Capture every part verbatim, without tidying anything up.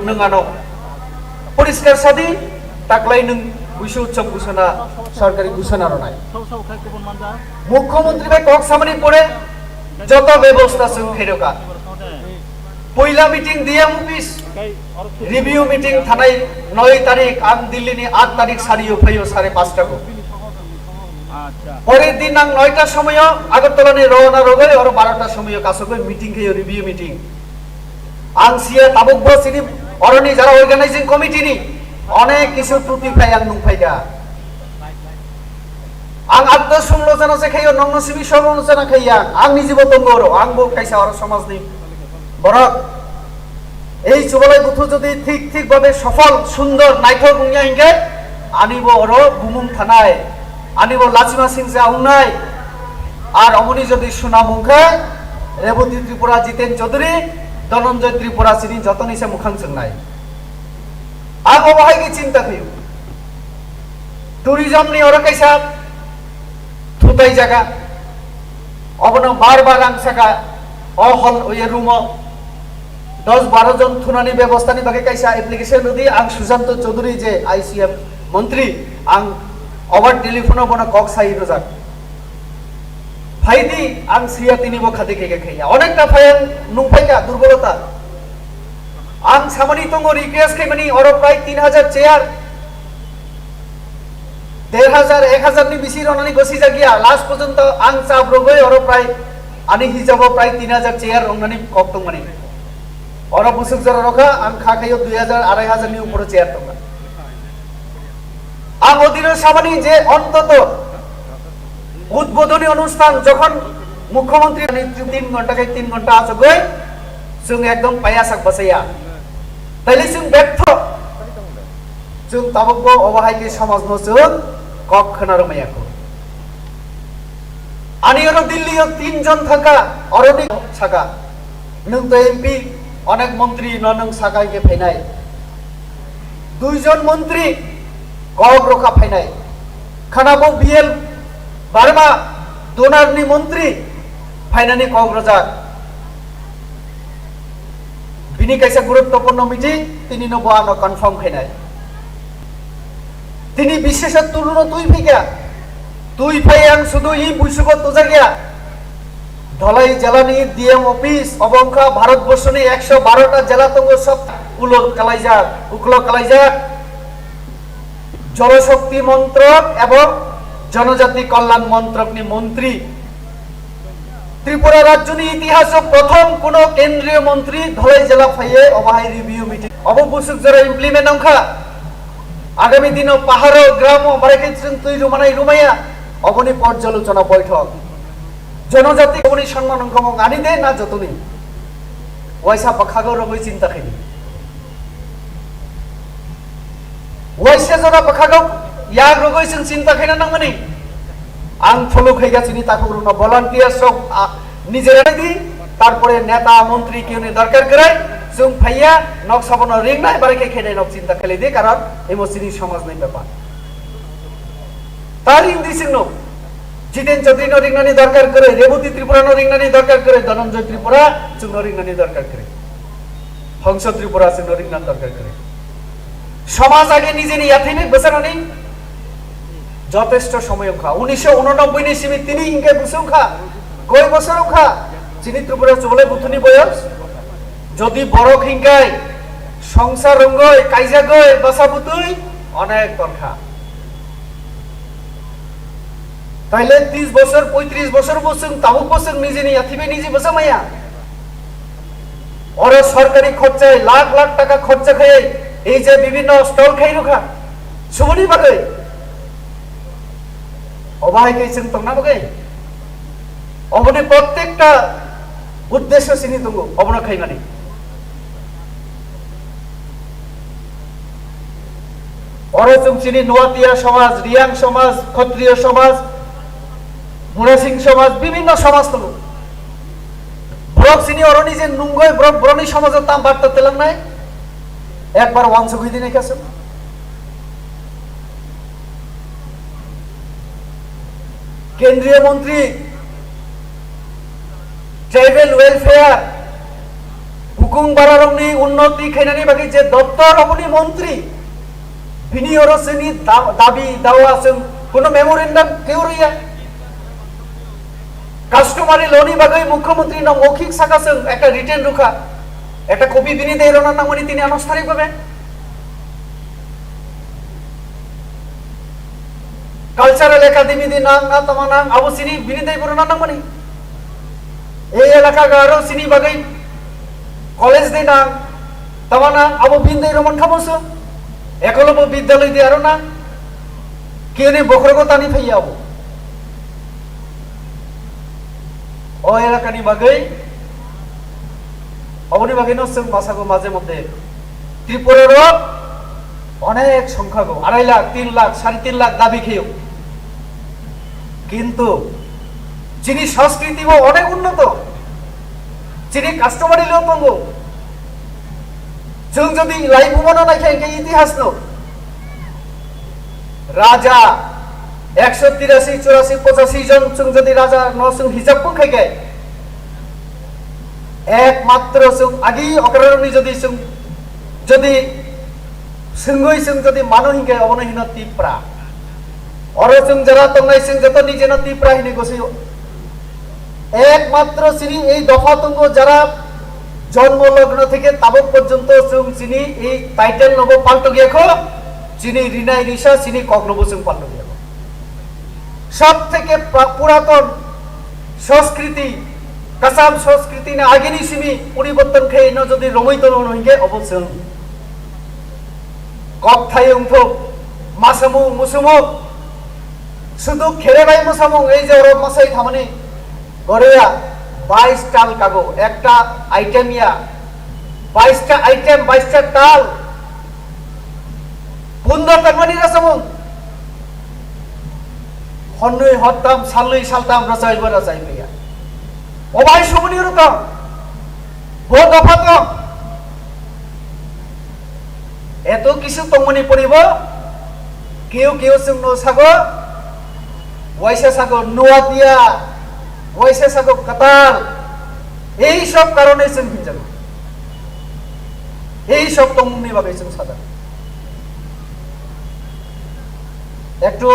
Nwng ano poriskar sadi, taklai nwng buisu utsob gusana, sorkari gusana ronai. Mukhyamantri bai kok samani pore joto bebosta chwng khairokha. Poila meeting D M office, review meeting thanai noi tarik, ang Delhi ni aat tarik sari o phaio sare pasta go. Porer din ang noita somoyo Agartala ni rona rogoi oro barota somoyo kasogoi meeting khaio, review meeting. Ang siya tabuk bo sini oroni jara organizing committee ni onek kisu tuti phai ang nung phaikha. Ang atto sumlojana se khaio, nongno simi sorlojana khaiya, ang nijibo tongo oro, ang bo kaisa oro somajni borok. Ei chubalai buthu jodi thik thik babe sofol, sundor, naithok wngya hinkhe ani bo oro bumung thanai, ani bo lachima singsa wngnai. Ar omoni jodi sunam wngkhe Reboti Tripura, Jiten Chaudhary, Dhananjay Tripura sini jotoni se mukhang chwngnai. Ang obo hai khe chinta khaio. Tourism ni oro kaisa thutai jaga. Obono bar bar ang saka o hall, oye room o dos baro jon thunani bebosta ni bagwi kaisa application rwdi. Ang Susanto Chaudhary je I C M montri, ang obar telephone o bono kok sai rwjak. Phaidi, ang siya tini bo khati khe khe khaiya. Onekta phai ang nung phaikha durbolota. Ang samani tongo request khaimani oro prai tin hajar chair. Der hajar, ek hajar ni bisi ronani gosi jagiya. Last porjonto ang chap rogoi oro prai ani hijabo prai tin hajar chair rongnani kok tongmani. Oro busuk jora rokha ang kha khaio dui hajar, arai hajar ni uporo chair tongkha. Ang odino samani je ontoto udbodhoni onusthan jokhon mukhyamantri ni tin ghonta khe tin ghonta achugwi chwng ekdom payasak bachaya. Taile chwng betho. Chwng tabukbo obo hai khe somajno chwng kok khna rwmaya kho. Ani oro Delhi o tin jon thangkha, oroni saka. Nwng to M P, onek montri no nwng saka khe phainai. Dui jon montri kok rokha phainai. Khana bo B L Barma, Donar ni montri phainani kok rojak. Bini kaisa guruttopurno meeting, tini no bo ano confirm khainai. Tini bisesa tuluno twi phaikha. Twi phai ang sudu i buisugo tujakya. Dholai jela ni D M office, obo wngkha Bharat borso ni ekso baro ta jela tongo, sob ulo kalaijak, uklo kalaijak. Jol Shakti Montrok ebong Jonojati Kalyan Montrok ni montri. Tripura rajyo ni itihaso prothom kuno kendriyo montri Dholai jela phaiye obo hai review meeting. Obo busuk jora implement wngkha. Agami dino paharo, gramo, barai khe chwng twi rumanai rumaya, oboni porjalochona boithok. Jonojati oboni sanman wngkha mung ani de na jotoni? Waisa bwkhago rogwi chinta khaidi. Waisa jora bwkhago yak rogwi chwng chinta khaina nangmani. Ang follow khaikha chini takhuk rokno, volunteers rok, a, nijera di, tarpore neta, montri kiyuni dorkar kwrwi, chwng phaiya, nok sabono ringnai, barai khe khenai nok chinta khailai di, karon emo chini somaj ni bepar. Taring di chwngno, Jiten Chaudhary no ringnani dorkar kwrwi, Reboti Tripura no ringnani dorkar kwrwi, Dhananjay Tripura chwngno ringnani dorkar kwrwi. Hongso Tripura chwngno ringnani dorkar kwrwi. Somaj age nijeni yathai bai bwchanani jotesto somoy wngkha. Unisho unonoboi ni simi tini hinkhe bwswk wngkha, koi bosor wngkha chini Tripura chubalai buthuni boyos. Jodi borok hinkai songsar rwngwi, kaijagwi, bwsa bwtwi onek torkha. Taile tris bosor, poitris bosor bo chwng tabuk bo chwng nijini yathai bai niji bwsa maya. Oro sorkari khorchai lakh lakh taka khorcha khai ei je bibhinno stall khai rwkha, suboni bagwi. Obo hai khe chwng tongna bagwi. Oboni prottekta uddesyo chini tongo, obono khaimani. Oro chwng chini Noatia somaj, Riang somaj, Khotriyo somaj, Murasing somaj, bibhinno somaj tongo. Borok chini oroni je nungoi borok borokni somajo tam barta telangnai, ekbar wansugwi dinai khe chwng. Kendriya Montri, Tribal Welfare, Kung bararokni unnoti khainani bagwi je doptor oboni montri, bini oro chini da-, dabi dawa chwng kuno memorandum keu rwya. Customary law ni bagwi mukhyamantri no mokhik saka chwng ekta written rwkha, ekta copy bini dei rwna nangmani tini ano sarik babe. Cultural Academy di nang na tama nang abo chini bini dei borok na nangmani. Ei elaka ga aro chini bagwi college di nang tama nang abo bini dei roman khamo so. Ekolobo Bidyaloi di aro nang. Kini bokhorogo tani phaiya abo. O elakani bagwi, oboni bagwino chwng masago maje moddhe Tripura rok onek songkhago, arai lakh, tin lakh, sare tin lakh dabi khayo. Kintu chini sanskriti bo onek unnoto, chini customary law tongo. Chwng jodi lai bumano naikha hwnkhe itihas no, Raja ekso tirasi, churasi, pochasi jon chwng jodi raja no chwng hisab bo khai khe, ekmatro chwng agi okrarokni jodi chwng jodi swngwi chwng jodi mano hinkhe obono hino Tipra. Oro chwng jara tongnai chwng joto nijeno Tipra hinwi gosio. Ekmatro chini ei dopha tongo jara jonmo logno theke tabok porjonto chwng chini ei title nobo paltogya kho, chini rinai risa chini koknobo chwng paltogya kho. Sob theke pra-, puraton sanskriti, kasam sanskriti ni agini simi poriborton khe no jodi romoi tono hingke obo chwng. Kokthai wngthok, masamung, musumung, sudu kherebai musamung, ei je oro masai thamani goreya, bais tal kago, ekta item ya, bais ta item, bais ta tal, pundro tangmani rasamung, honnoi hottam, salnoi saltam rachaibo rachai maya. Obai sumuni rukam, bo dopha tong. Eto kisu tongmani poribo, keu keu chwngno sago, waisa sago nuatia, waisa sago kwtal, ei sob karone chwng hinjago. Ei sob tongmungni bagwi chwng sajago. Ektu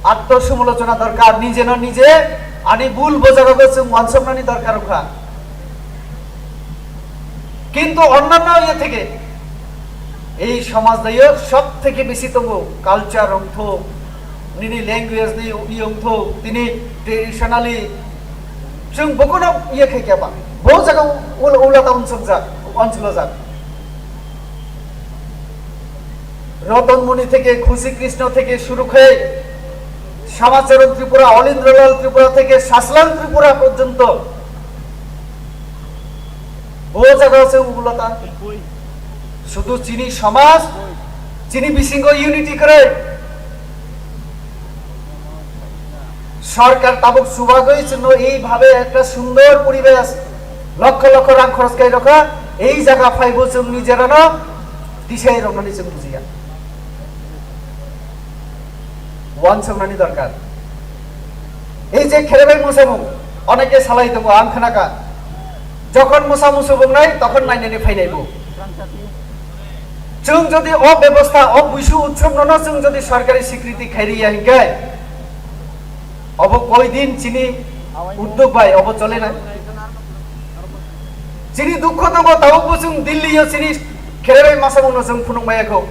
atto somolochona dorkar, nije no nije ani bul bo jagao chwng wansoknani dorkar wngkha. Kintu onnanno iye theke ei somaj dayo sob theke bisi tongo culture wngthok, nini language ni iye wngthok, tini traditionally chwng bokono iye khaikhe ba bo jaga ul-, ulata unsukjak, unsukjak. Roton Muni theke Khushi Krishna theke shuru khai Shamacharan Tripura, Olindralal Tripura theke Saslang Tripura porjonto bo jaga se ulata. Sudu chini somaj, chini bisingo unity kwrwi. Sorkar tabuk chubagwi chwngno ei bhabe ekta sundor poribesh, lokho lokho rang khoros khai rokha, ei jaga phaibo chwng nijerano tisai roknani chwng bujiya. Wansoknani dorkar. Ei je kherebai musamung, oneke salai tongo, ang khnakha. Jokhon musa musu bungnai, tokhon nainani phainai bo. Chwng jodi o bebosta, o buisu utsob nono chwng jodi sorkari sikriti khairiya hinkhe, obo koi din chini uddog bai obo chole na? Chini dukho tongo, tabuk bo chwng Delhi-o chini kherebai masamungno chwng phunuk maya kho.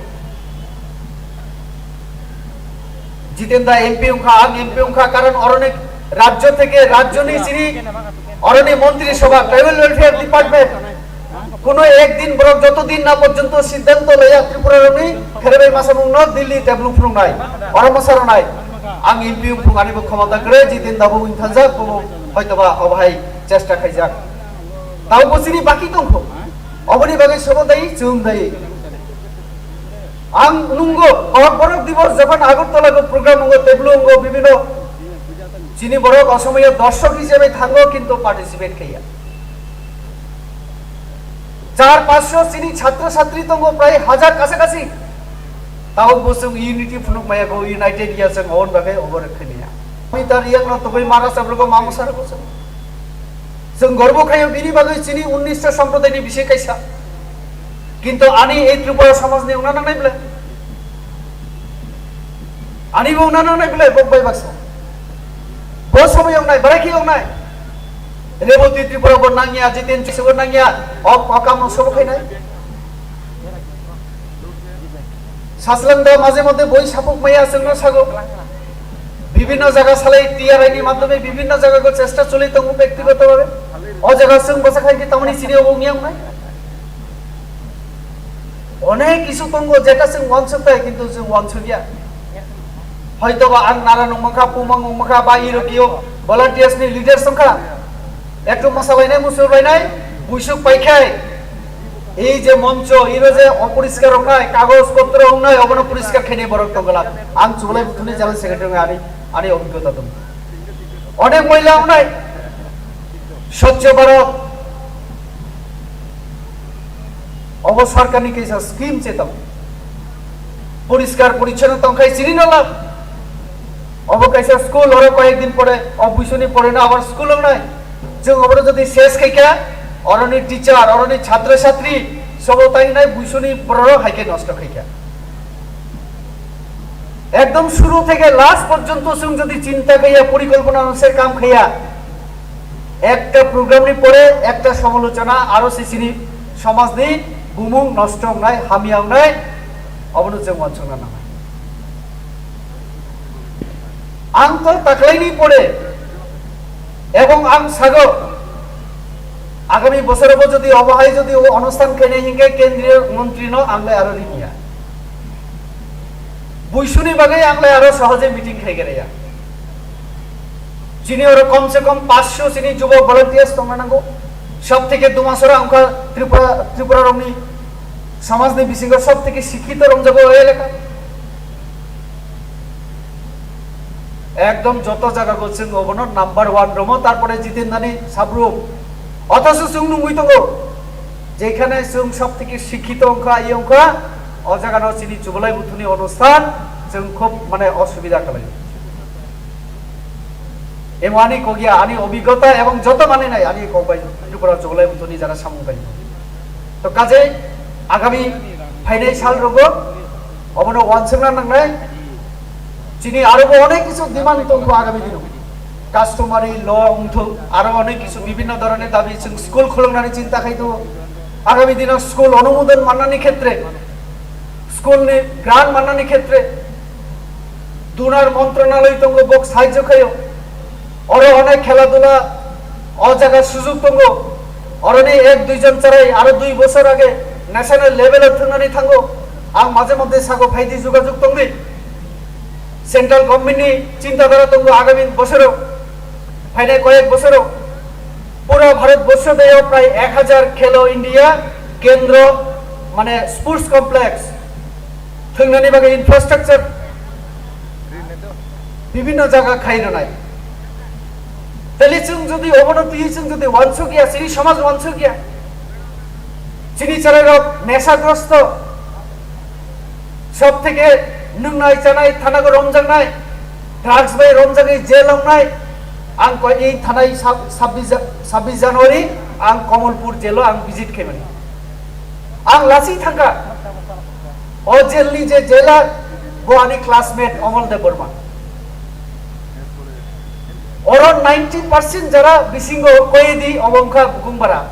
Jiten da M P wngkha, ang M P wngkha, karon oroni rajyo theke, rajyoni chini oroni Montri Sabha, Tribal Welfare Department, kuno ek din borok joto din na porjonto siddhanto laya Tripura rokni kherebai masamungno Delhi teblu phunuknai, oro mosa rwnai. Ang M P wngphung ani bo khomota kwrwi, Jiten da bo wngthangjak, bo hoitoba obo hai chesta khaijak. Tabo bo chini baki tongkho, oboni bagwi sobo dai, chwng dai. Ang nungo, Kokborok Dibos jokhon Agartala go program wngo, teblo wngo, bibino chini borok osomoyo dorshok hisebe thango, kintu participate khaiya. Char panchsho chini chhatro chhatri tongo, prai hajar kasa kasi. Tao bo chwng unity phunuk maya go, united ya chwng oboni bagwi obo rwkhaniya. Peter yang no togwi mara sabrogo mamo sargo chwng. Chwng gorbo khaio bini bagwi chini unnish ta samprodaini bising kaisa. Kintu ani ei Tripura samajni wngna nangnai bwle? Ani bo wngna nangnai bwle, bok bai baksa. Bo sobo wngnai, barai khe wngnai. Reboti Tripura bo nangya, Jiten Chakma bo nangya, ok, okam no sobo khainai. Saslang da maje moddhe boi sapuk maya chwngno sago. Bibhinno jaga salai T R I ni madhyome bibhinno jaga go chesta choli tongo bektigoto bhabe. O jaga chwng bwsa khai khe tamoni chini obo wngya wngnai. Onek kisu tongo jeta chwng wansuk tai kintu chwng wansukya. Hoito ba ang nara nung mankha, pumang nung mankha, ba iro kio volunteers ni leaders wngkha. Ektu masalainai musul bainai, buisuk paikhai. Ei je moncho, iro je oporiskar wngnai, kagoj potro wngnai, obono poriskar khainai borok tongwlak. Ang Chubalai Buthuni General Secretary wngnai, ani, ani obhiggota dong. Onek moila wngnai, Swachh Bharat, obo sarkarni kaisa scheme se tong. Poriskar porichonno tongkhai chini no lab. Obo kaisa school, oro koyek din pore, o buisuni pore no abar school wngnai. Chwng obono jodi ses khaikha, oroni teacher, oroni chhatra chhatri, sobo tai hinai buisuni bororok hai khe nosto khaikha. Ekdom shuru theke last porjonto chwng jodi chinta khaiya, porikolpona onusare kam khaiya, ekta program ni pore ekta samalochona aro se chini somaj ni bumung nosto wngnai, hamya wngnai, obono chwng wansukna nangnai. Ang to taklaini pore ebong ang sago, agami bosorobo jodi obo hai jodi o onusthan khainai hinkhe kendriyo montrino ang lai aro ringya. Buisuni bagwi ang lai aro sohoje meeting khai gere ya. Chini oro kom se kom panchsho chini jubo volunteers tongna nango. Sob theke Dumasora wngkha Tripura, Tripura rokni samajni bisingo sob theke sikhito romjago o elaka. Ekdom joto jaga go chwng obono number one romo, tarpore Jiten Dani sabrum. Othocho chwng nungwi tongo, jekhane chwng sob theke sikhito wngkha, iye wngkha, o jaga no chini Chubalai Buthuni onusthan chwng khub mane osubida khlai. Emo ani kok ya, ani obhiggota ebong joto manwi nai ani kok bai Tripura Chubalai Buthuni jara samung bai. To kaje agami phainai sal rogo obono wansukna nangnai. Chini aro bo onek kisu demand tongkho agami dino. Customary law wngthok, aro onek kisu bibhinno dhoroner dabi chwng school khuluknani chinta khai tongo. Agami dino school onumodon mannani khetre, school ni grant mannani khetre, Dunar montronaloi tongo, bok sahajyo khaio. Oro onek khela dula o jaga sujug tongo. Oroni ek dui jon charai aro dui bosor age national level o thwngnani thango. Ang maje moddhe sago phaidi jogajog tongdi. Central government ni chinta dhara tongo agami bosoro, phainai koyek bosoro. Pura Bharat borsho deo prai ek hajar Khelo India kendro, mane sports complex. Thwngnani bagwi infrastructure bibhinno jaga khai rwnai. Tele chwng jodi obono twiwi chwng jodi wansuk ya, chini somaj wansuk ya, chini chwrairok nesagrosto, sob theke nwngnai chanai thanago romjaknai, drugs bai romjagwi jail wngnai, ang koi ei thanai sab-, sabbish Ja-, sabbish January ang Kamalpur jail o ang visit khaimani. Ang lasi thangkha. O jail ni je jailer, bo ani classmate Omol Debbarma. Oro ninety percent jara bisingo koyedi obo wngkha bukung bara.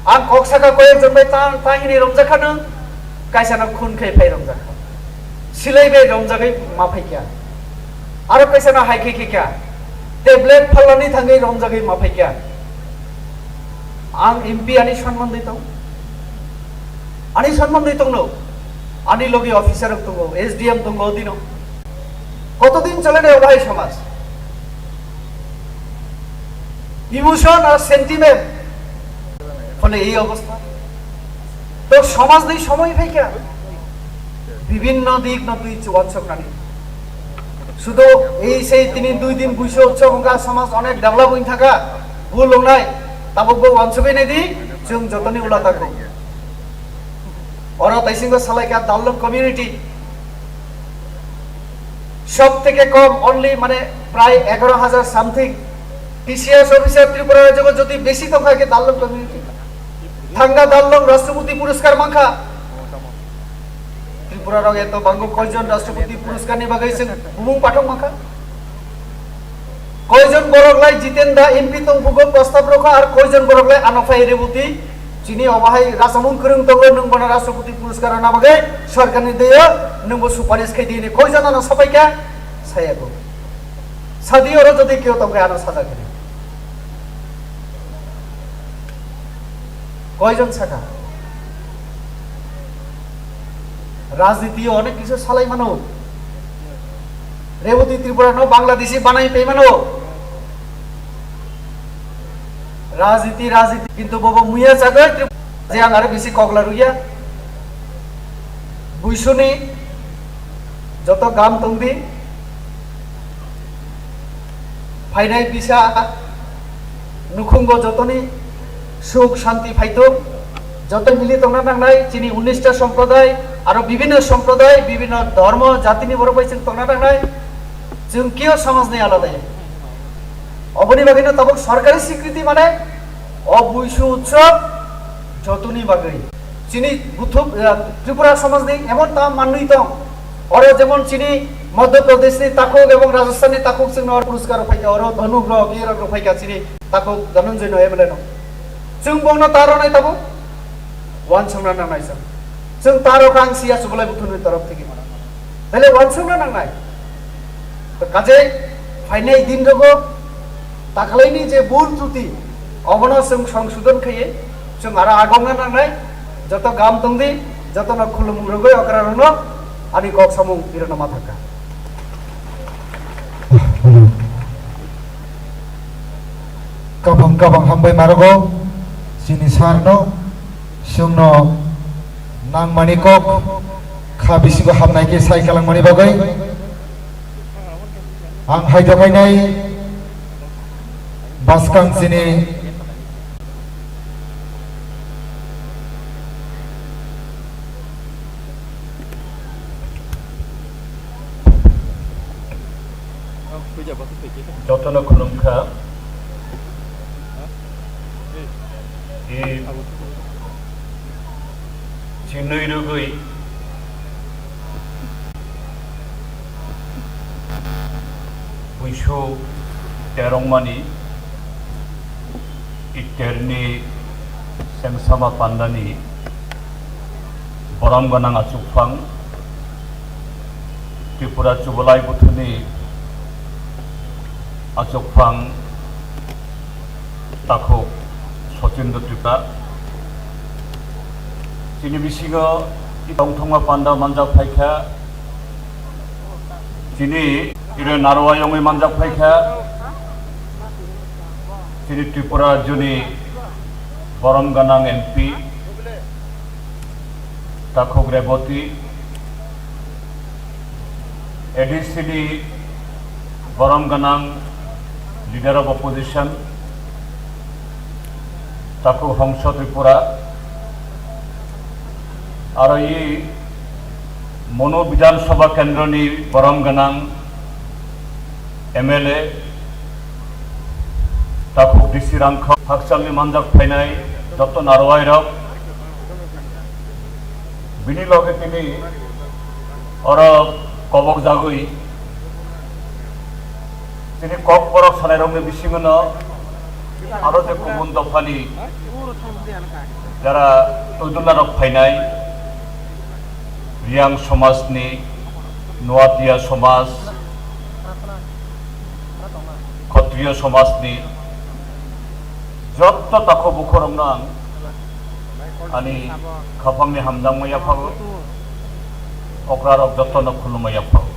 Ang kok saka koyek jon bai ta, ta hini romjakha nwng, kaisa no khun khai phai romjakha. Silai bai romjagwi ma phaikha. Aro kaisa no hai khai khaikha. Tablet phalnani thangwi romjagwi ma phaikha. Ang M P ani sonmon dwi tong. Ani sonmon dwi tongno. Ani logi officer rok tongo, S D M tongo dino. Kotodin chole ne bhai somaj? Emotion ar sentiment. Phole ei obostha. To somaj ni somoy phaikha. Bibhinno dik no twi chubansoknani. Sudo ei sei tini dui din buiso utsob wngkha, somaj onek develop wng thangkha, bul wngnai, tabukbo wansugwi naidi, chwng jotoni ula tako. Oro taisingo salaikha Dallung community, sob theke kom only mane prai egaro hajar something T C S officer Tripura rajyo jodi besi tongkha khe Darlong community. Thangna Darlong Rashtrapati Puraskar mankha. Tripura rok eto bango koijon Rashtrapati Puraskar ni bagwi chwng bumung pathok mankha. Koijon borok lai Jiten da M P tong bugo prostab rokha ar koijon borok lai ano phai Reboti chini obahai Rasamung Kwrwng tongo nwng bono Rashtrapati Puraskar rwna bagwi sorkar ni deyo nwngbo suparis khai di hwnwi koijon ano sapai kha saya go. Sadi oro jodi keo tongkhe ano saja khe. Koijon sakha? Rajniti o onek kisu salai mano. Reboti Tripura no Bangladeshi banai pai mano. Rajniti, rajniti, kintu bobo muya chagwi Trip-, je ang aro bisi kokla ruya. Buisuni joto gam tongdi. Phainai bisa nukhungo jotoni suk shanti phaitung, joto mili tongna nangnai, chini unista somproday, aro bibhinno somproday, bibhinno dhormo, jatini borok bai chwng tongna nangnai, chwng kio samajni alada ya. Oboni bagwino tabuk sorkari swikriti mane o Buisu utsob jotoni bagwi. Chini buthuk, eh, Tripura somajni emon ta manwi tong. Oro jemon chini Madhya Pradeshni takhuk ebong Rajasthanni takhuk chwngno oro puruskar rok phaikha, oro dhanuk rok, ye rok rok phaikha chini takhuk Dhananjoy no M L A no. Chwng bongno ta rwnai tabuk? Wansukna nangnai chwng. Chwng ta rwkha ang siya Subolai Buthuni torof theke. Bele wansukna nangnai. To kaje phainai din rogo takhlaini je bul truti obono chwng songsodon khaiye chwng aro agongna nangnai. Joto gam tongdi, jotono khulumung rogwi okra rokno ani kok samung birano ma thangkha. Kabang kabang hambai marogo chini sir no, chwngno nangmani kok kha bisingo hapnai khe sai kalangmani bagwi. Ang hai dokainai bwskang chini jotono khulumkha. I chinwi rwgwi Buisu terongmani iterni sengsama pandani borom gwnang achukphang Tripura Chubalai Buthuni achukphang takhuk Sachindra Tripura. Chini bisingo tongthokma panda manjak phaikha. Chini iro narwai wngwi manjak phaikha. Chini Tripura rajyoni borom gwnang M P takhuk Reboti. A D C ni borom gwnang leader of opposition, takhuk Hongso Tripura, aro i Monu Bidhan Sabha kendroni borom gwnang M L A, takhuk D C Rangkhok, hakchalni manjak phainai joto narwai rok, bini loge tini oro kobok jagwi tini kok borok sanai rokni bisingo no aro je kubun dophani jara twijla rok phainai, Riyang somajni, Nuatia somaj, Khotriyo somajni jotto takhuk bukhurokno ang ani khapangni hamjakma yaphago, okrarok jottono khulumma yaphago.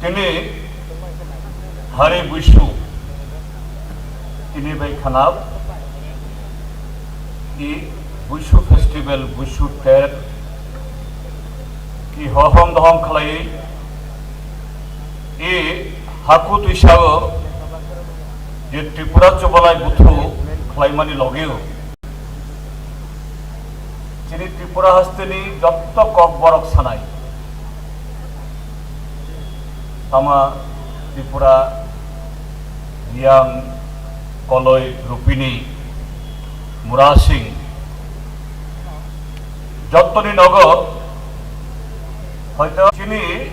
Tini Hari Buisu, tini bai khana i Buisu festival, Buisu ter i hohom dohom khlaiwi i haku twisao je Tripura Chubalai Buthu khlaimani logeo chini Tripura hasteni jotto kok borok sanai. Tama Tripura Yang Koloi Rupini Murasing jottoni nogo hoito chini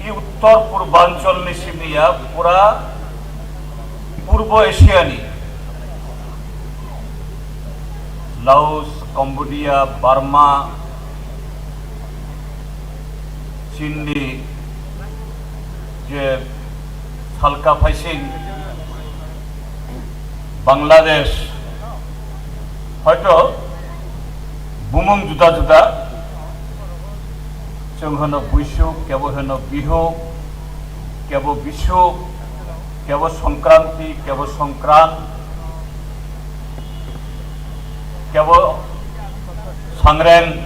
i uttor purbanchol ni simi ya pura Purbo Asia ni Laos, Cambodia, Burma, Chinni je salka phaising Bangladesh, hoito bumung juda juda, chwng hwno Buisuk, kebo hwno Bihu, kebo Bisu, kebo Songkranti, kebo Songkran, kebo Sangreng,